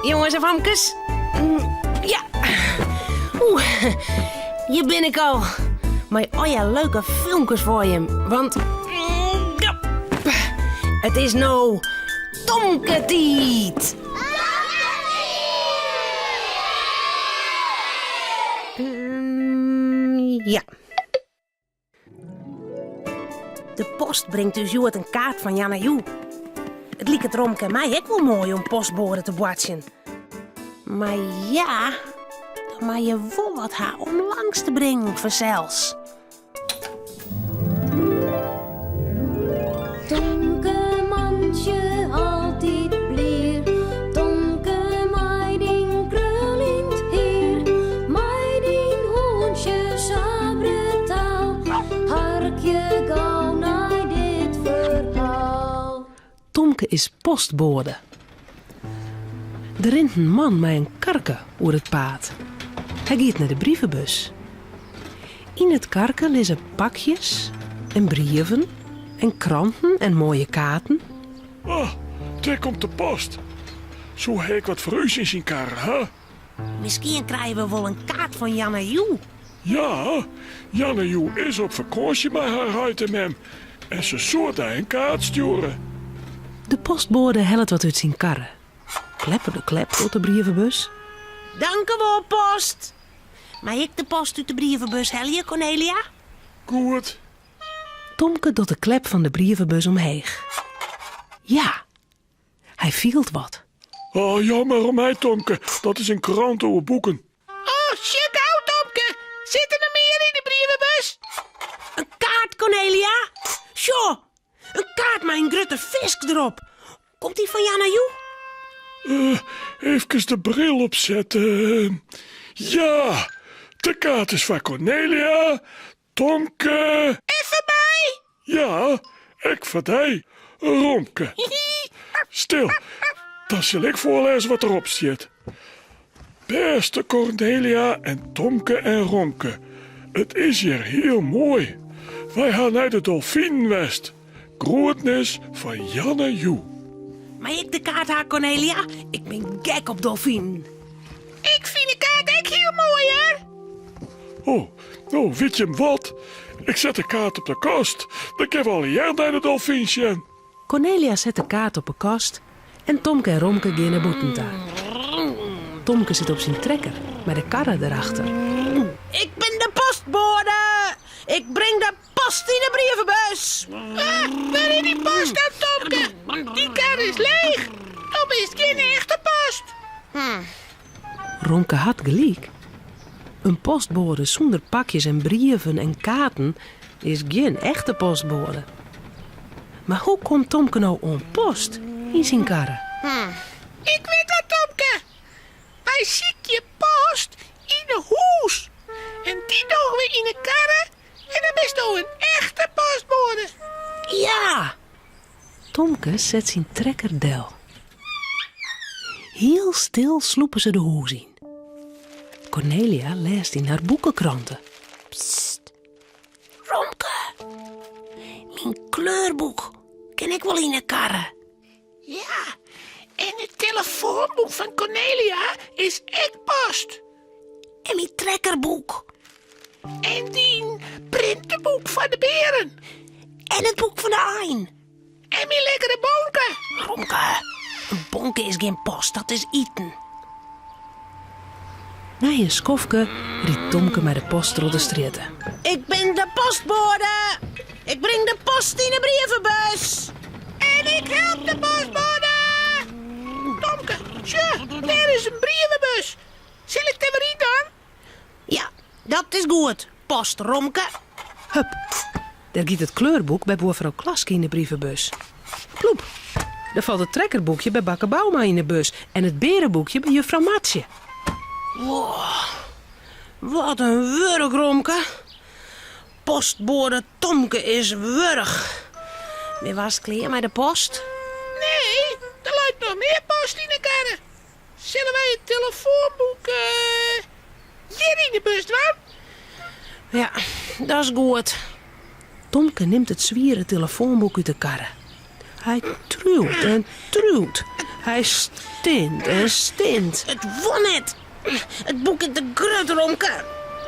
Jonges en famkes. Ja. Oeh, hjir bin ik al. Mei allegear leuke filmkes foar jim. Want ja, it is no Tomke-tiid. Ja. De post bringt ús hjoed in kaart fan Janna Joe. It liket Romke en my ek wol moai om postboade te boartsjen. Mar ja, dan moatte je wol wat ha om langs te bringen fansels. Tomke mantsje altyd blier, Tomke mei dyn kruljend hier, mei dyn hûntsje sa brutaal, harkje gau nei dit ferhaal. Tomke is postboade. Der rint in man mei in karke oer it paad. Hy giet nei de brievebus. Yn it karke lizze pakjes en brieven en kranten en moaie kaarten. Oh, dêr komt de post. Soe hy ek wat foar ús yn syn karre ha? Miskien krije we wol in kaart fan Janna Joe. Ja, Janna Joe is op fakânsje mei har heit en mem en se soe dy in kaart stjoere. De postboade hellet wat út syn karre. Klepper de klep docht de brievebus. Dankewol, post! Mei ik de post út de brievebus helje, Cornelia? Goed. Tomke docht de klep fan de brievebus omheech. Ja, hy fielt wat. Oh, jammer om my, Tomke. Dat is in krante oer boeken. Oh, sjoch gau, Tomke. Sit der noch mear yn de brievebus? In kaart, Cornelia. Sjoch, in kaart mei in grutte fisk derop. Komt dy fan Janna Joe? Uh, efkes de bril opsette. Ja, de kaart is foar Cornelia, Tomke. En foar my? Ja, ek foar dy, Romke. Stil, dan sil ik foarlêze wat derop stiet. Bêste Cornelia en Tomke en Romke, it is hjir hiel moai. Wy ha nei de dolfinen west. Groetnis fan Janne Joe. Mei ik de kaart ha, Cornelia? Ik bin gek op dolfinen. Ik fyn de kaart ek hiel moai, hear. Oh, no, wit jim wat? Ik set de kaart op de kast. Dan kinne we allegear nei de dolfyn sjen. Cornelia set de kaart op 'e kast en Tomke en Romke gean nei bûten ta. Tomke sit op syn trekker mei de karre derachter. Ik bin de postboade! Ik bring de post yn 'e brievebus! Ah, wêr is dy post dan, Tomke? Dy kar is leech. Do bist gjin echte post. Romke hat gelyk. In postboade sûnder pakjes en brieven en kaarten is gjin echte postboade. Mar hoe komt Tomke no oan post yn syn karre? Ik wit dat, Tomke. Wy sykje post yn 'e hûs en dy dogge we yn 'e karre en dan bisto in echte postboade. Ja! Tomke set syn trekker del. Hiel stil slûpe se de hûs yn. Cornelia lêst yn har boekekrante. Psst. Romke, myn kleurboek kin ek wol yn 'e karre. Ja, en it telefoanboek fan Cornelia is ek post. En myn trekkerboek. En dyn printeboek fan de bearen. En it boek fan de ein. En myn lekkere bonke. Romke, in bonke is gjin post, dat is iten. Nei in skoftke rydt Tomke mei de post troch de strjitte. Ik bin de postboade! Ik bring de post yn 'e brievebus! En ik help de postboade! Tomke, sjoch, dêr is in brievebus. Sil ik der wer yn dan? Ja, dat is goed, post Romke. Hup, dêr giet it kleurboek by buorfrou Klaske yn de brievebus. Ploep, dêr falt it trekkerboekje by bakker Bouma yn de bus en it beareboekje by juffrou Martsje. Wow, wat in wurk, Romke. Postboade Tomke is wurch. Binne we hast klear mei de post? Nee, der leit noch mear post yn 'e karre. Sille wy it telefoanboek hjir yn de bus dwaan? Ja, dat is goed. Tomke nimt it swiere telefoanboek út de karre. Hy triuwt en triuwt. Hy stint en stint. It wol net. It boek is te grut, Romke.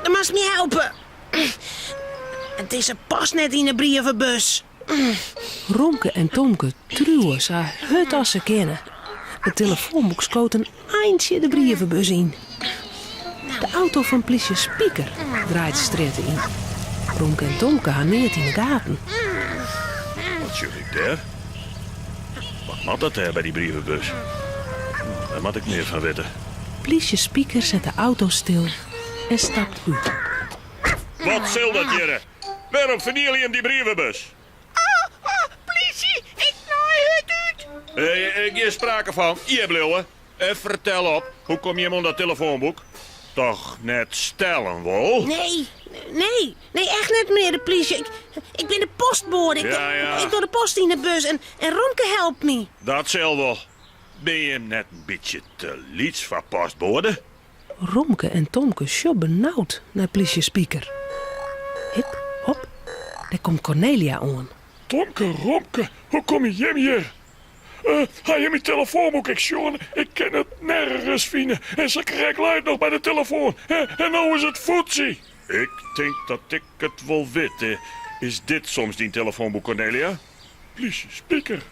Do moatst my helpe. It is past net yn 'e brievebus. Romke en Tomke triuwe sa hurd as se kinne. It telefoanboek skoot in eintsje de brievebus yn. De auto fan plysje Spiker draait de strjitte yn. Romke en Tomke ha neat yn 'e gaten. Wat sjoch ik dêr? Wat moat dat dêr by dy brievebus? Dêr moat ik mear fan witte. Plysje Spiker set de auto stil en stapt út. Wat sil dat hjirre? Wêrom ferniele jim dy brievebus? Plysje, ik naai hurd út. Gjin sprake fan. Hjir bliuwe. En fertel op, hoe komme jim oan dat telefoanboek? Toch net stellen wol? Nee, nee, nee, echt net menear de plysje. Ik, ik bin de postboade. Ik, Ja, ja. ik doch de post yn de bus en, en Romke helpt my. Dat sil wol. Bin jim net in bytsje te lyts foar postboade? Romke en Tomke sjogge benaud nei plysje Spiker. Hip, hop, dêr komt Cornelia oan. Tomke, Romke, hoe komme jim hjir? Ha jim myn telefoanboek ek sjoen? Ik kin it nergens fine en sakrekt lei it noch by de telefoan en no is it foetsy. Ik tink dat ik it wol wit. Is dit soms dyn telefoanboek, Cornelia? Plysje Spiker,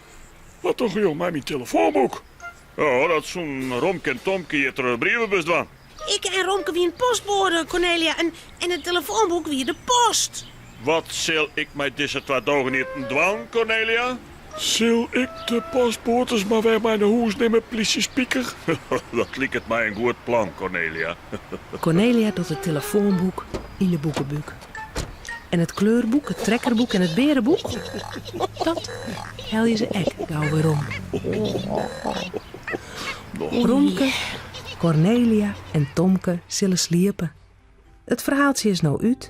wat dogge jo mei myn telefoanboek? Oh, dat soenen Romke en Tomke hjir troch de brievebus dwaan. Ik en Romke wienen postboade, Cornelia, en, en it telefoanboek wie de post. Wat sil ik mei dizze twa dogeneaten dwaan, Cornelia? Sil ik de postboades mar wer mei nei hûs nimme, plysje Spiker? Dat liket my in goed plan, Cornelia. Cornelia docht it telefoanboek yn de boekebúk. En it kleurboek, it trekkerboek en it beareboek, dat helje se ek gau werom. Romke, Cornelia en Tomke sille sliepe. It ferhaaltsje is no út.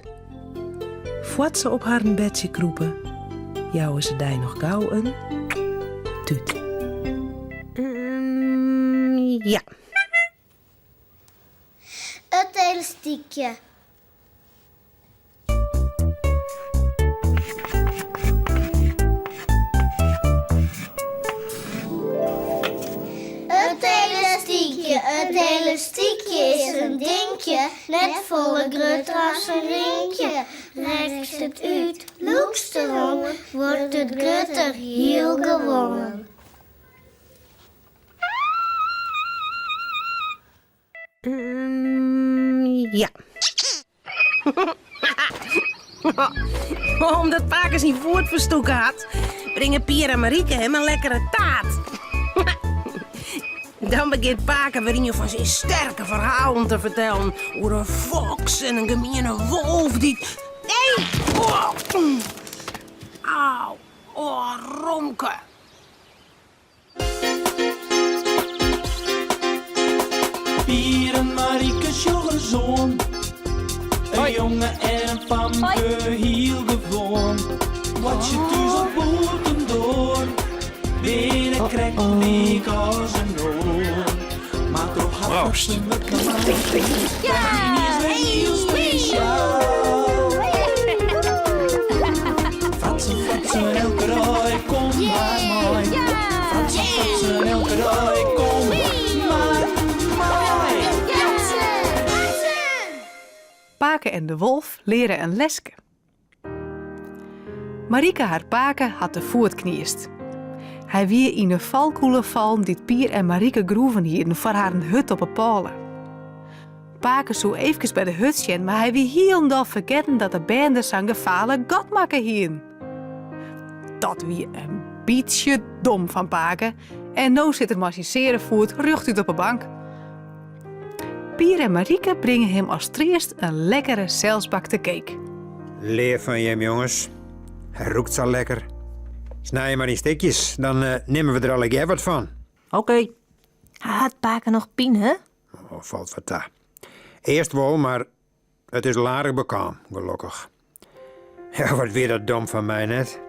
Foar't se op harren bedsje krûpe, jouwe se dy noch gau in tút. Ja. It elastykje. It elastykje, it elastykje is in dinkje, net folle grutter as in rinkje. Rekst it út, lûkst deroan, wurdt it grutter, hiel gewoan. Ja. Omdat pake syn foet ferstûke hat, bringe Pier en Marieke him in lekkere taart. Dan begjint pake wer ien fan syn sterke ferhalen te fertellen oer in foks en in gemiene wolf dy't. Nee! Oh. Au! Oh, Romke! Pier en Marieke sjogge soan. In jonge en in famke, hiel gewoan. Wat je thús op bûtendoar, binne krekt lyk as in oar. Mar troch har Proost. wurdt Ja, hiel spesjaal. Fratsen, fratsen, elke dei, kom mar mei. Fratsen, fratsen, elke dei, kom mar mei. Pake en de wolf leare in leske. Marieke har pake hat de foet kniest. Hy wie yn 'e falkûle fallen dy't Pier en Marieke groeven hienen foar harren hut op 'e pôle. Pake soe eefkes by de hut sjen, mar hy wie hielendal fergetten dat de bern der sa'n gefaarlik gat makke hienen. Dat wie in bytsje dom fan pake en no sit er mei syn seare foet rjochtút op 'e bank. Pier en Marieke bringe him as treast in lekkere selsbakte cake. Leaf fan jim, jonges. Hy rûkt sa lekker. Snij him mar yn stikjes, dan eh, nimme we der allegear wat fan. Oké. Hat pake noch pine? Oh, falt wat ta. Earst wol, mar it is al aardich bekaam, gelokkich. Ja, wat wie dat dom fan my net.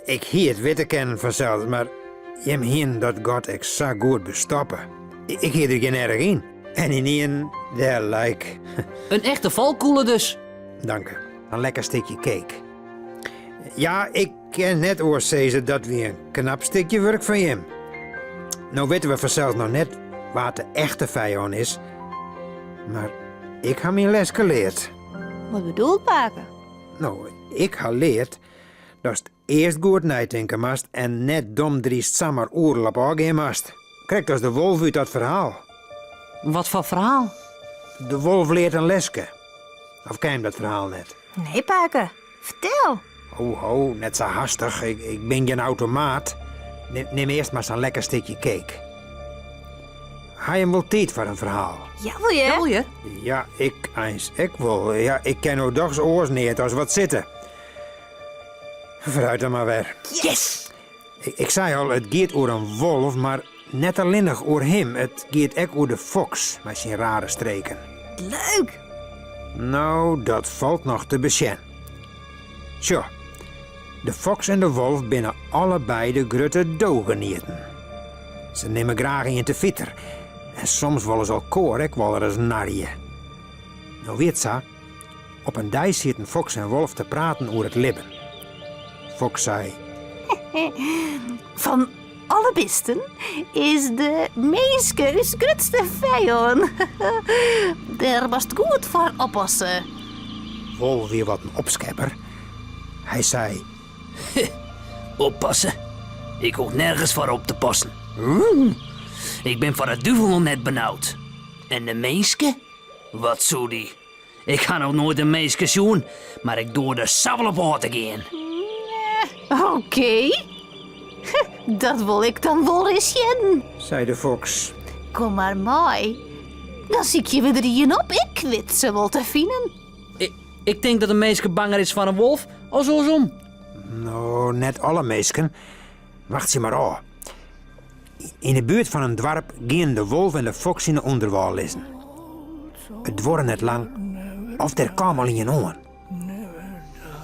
Ik hie it witte kinnen fansels, mar jim hienen dat gat ek sa goed bestoppe. Ik hie der gjin erch yn. En ynienen, dêr lei ik. In echte falkûle dus. Danke. In lekker stikje cake. Ja, ik kin net oars sizze, dat wie in knap stikje wurk fan jim. No witte we fansels noch net wa't de echte fijân is, mar ik ha myn leske leard. Wat bedoelt pake? No, ik ha leard datst earst goed neitinke moatst en net domdryst samar oeral op ôfgean moatst. Krekt as de wolf út dat ferhaal. Wat foar ferhaal? De wolf leart in leske. Of ken jim dat ferhaal net? Nee, pake. Fertel. Ho, ho, net sa hastich. Ik, ik bin gjin automaat. Nim earst mar sa'n lekker stikje cake. Ha jim wol tiid foar in ferhaal? Jawol hear. Jawol hear. Ja, ik eins ek wol. Ja, ik ken no dochs oars neat as wat sitte. Foarút dan mar wer. Yes! Ik, ik sei al, it giet oer in wolf, mar net allinnich oer him. It giet ek oer de foks mei syn rare streken. Leuk! No, dat falt noch te besjen. Sjoch, de foks en de wolf binne allebeide grutte dogenieten. Se nimme graach ien te fiter en soms wolle se elkoar ek wolris narje. No wie it sa, op in dei sieten foks en wolf te praten oer it libben. Foks sei. Fan alle bisten is de minske ús grutste fijân. Dêr moatst goed foar oppasse. Wolf wie wat in opskepper. Hy sei. Oppasse? Ik hoech nergens foar op te passen. Ik bin foar de duvel noch net benaud. En de minske? Wat soe dy? Ik ha noch noait in minske sjoen, mar ik doar der sa wol op ôf te gean. Oké. Dat wol ik dan wol ris sjen, sei de foks. Kom mar mei. Dan sykje we der ien op. Ik wit se wol te finen. Ik tink dat in minske banger is foar in wolf as oarsom. No, net alle minsken. Wachtsje mar ôf. Yn 'e buert fan in doarp gienen de wolf en de foks yn 'e ûnderwâl lizzen. It duorre net lang of der kaam al ien oan.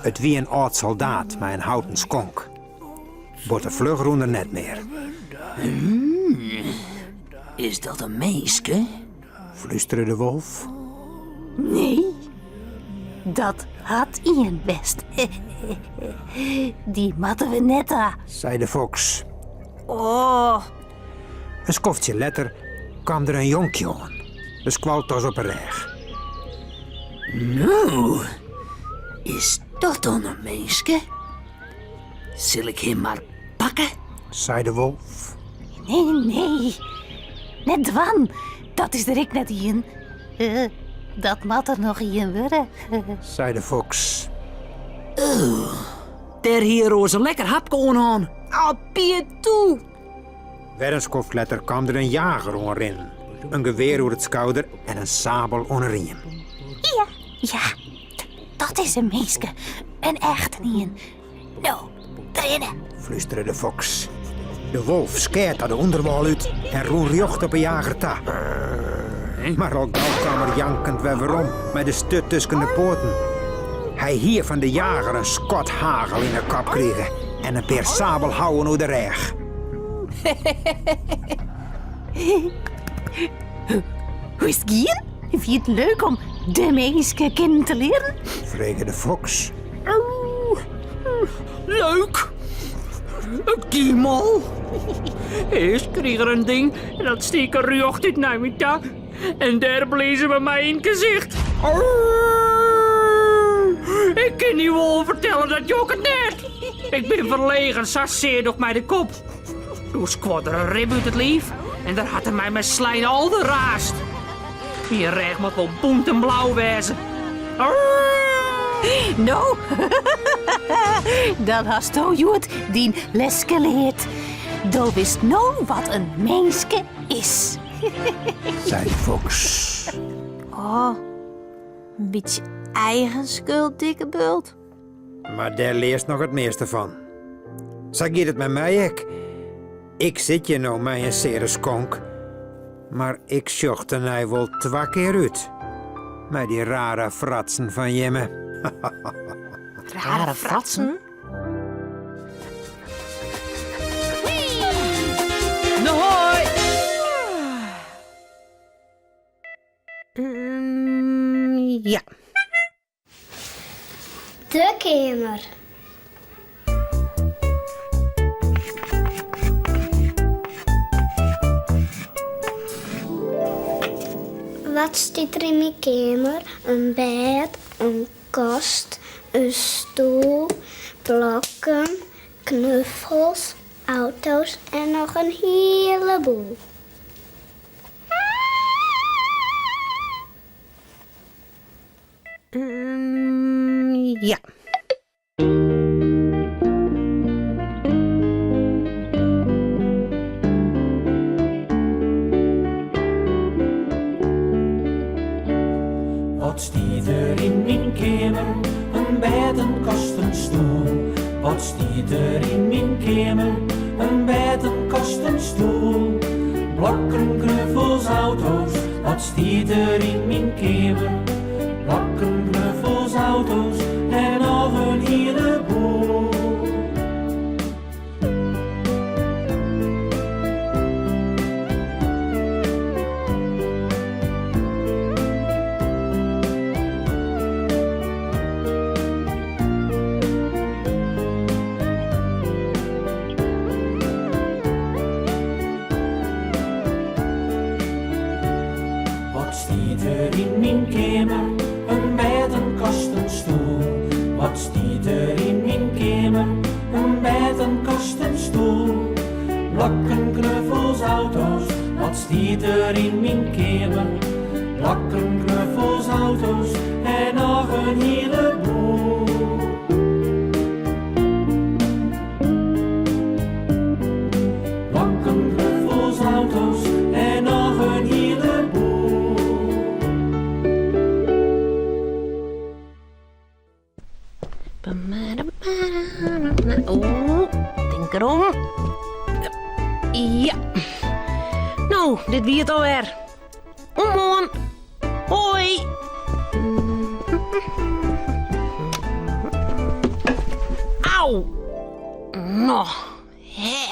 It wie in âld soldaat mei in houten skonk. Botte fluch rûn er net mear. Is dat in minske? Flústere de wolf. Nee, dat hat ien west. Dy moatte we net ha, sei de foks. Oh. In skoftsje letter kaam der in jonkje oan, de skoaltas op 'e rêch. No, is dat dan in minske? Sil ik him mar pakke? Sei de wolf. Nee, nee, net dwaan. Dat is der ek net ien. Dat moat der noch ien wurde. Sei de foks. Oh, dêr hie er oars in lekker hapke oan hân. Oh, Pier, toe! Wer in skoft letter kaam der in jager oanrinnen. In gewear oer it skouder en in sabel oan 'e riem. Ja, ja, dat is in minske. In echten ien. No, rinne! Flústere de foks. De wolf skeat ta de ûnderwâl út en rûn rjocht op 'e jager ta. Mar al gau kaam er jankend wer werom mei de sturt tusken de poaten. Hy hie fan de jager in skot hagel yn 'e kop krige en in pear sabelhouwen oer de rêch. Hoe is it gien? Wie it leuk om de minske kennen te learen? Frege de foks. Leuk! It gie mâl. Earst krige er in ding en dat stiek er rjocht út nei my ta. En dêr blies er by my yn it gesicht. Ik kin dy wol fertelle, dat jokket net. Ik bin ferlegen, sa sear docht my de kop. Doe skuorde er in rib út it liif en dêr hat er my mei slein alderraarst. Myn rêch moat wol bûnt en blau wêze. No, dan hasto hjoed dyn leske leard. Do witst no wat in minske is. Sei de foks. Oh, in bytsje eigen skuld, dikke bult. Mar dêr learst noch it measte fan. Sa giet it mei my ek. Ik sit hjir no mei in seare skonk, mar ik sjoch tenei wol twa kear út. Mei dy rare fratsen fan jimme. Rare fratsen? No hoi! Ja. De keamer. Wat stiet der yn myn keamer? In bêd, in kast, in stoel, blokken, knuffels, auto's en noch in hieleboel. Ja. Wat stiet der yn myn keamer? In bêd, in kast, in stoel. Wat stiet der yn myn keamer? In bêd, in kast, in stoel. Blokken, knuffels, auto's. Wat stiet der yn myn keamer? Blokken, knuffels, auto's en noch in hieleboel. Wat stiet der yn myn keamer? In bêd, in kast, in stoel. Wat stiet der yn myn keamer? In bêd, in kast, in stoel. Blokken, knuffels, auto's. Wat stiet der yn myn keamer? Blokken, knuffels, auto's en noch in hieleboel. Blokken, knuffels, auto's en noch in hieleboel. Oeh, tink derom. Ja. No, dit wie it alwer. Oant moarn. Hoi. Au. No, hè.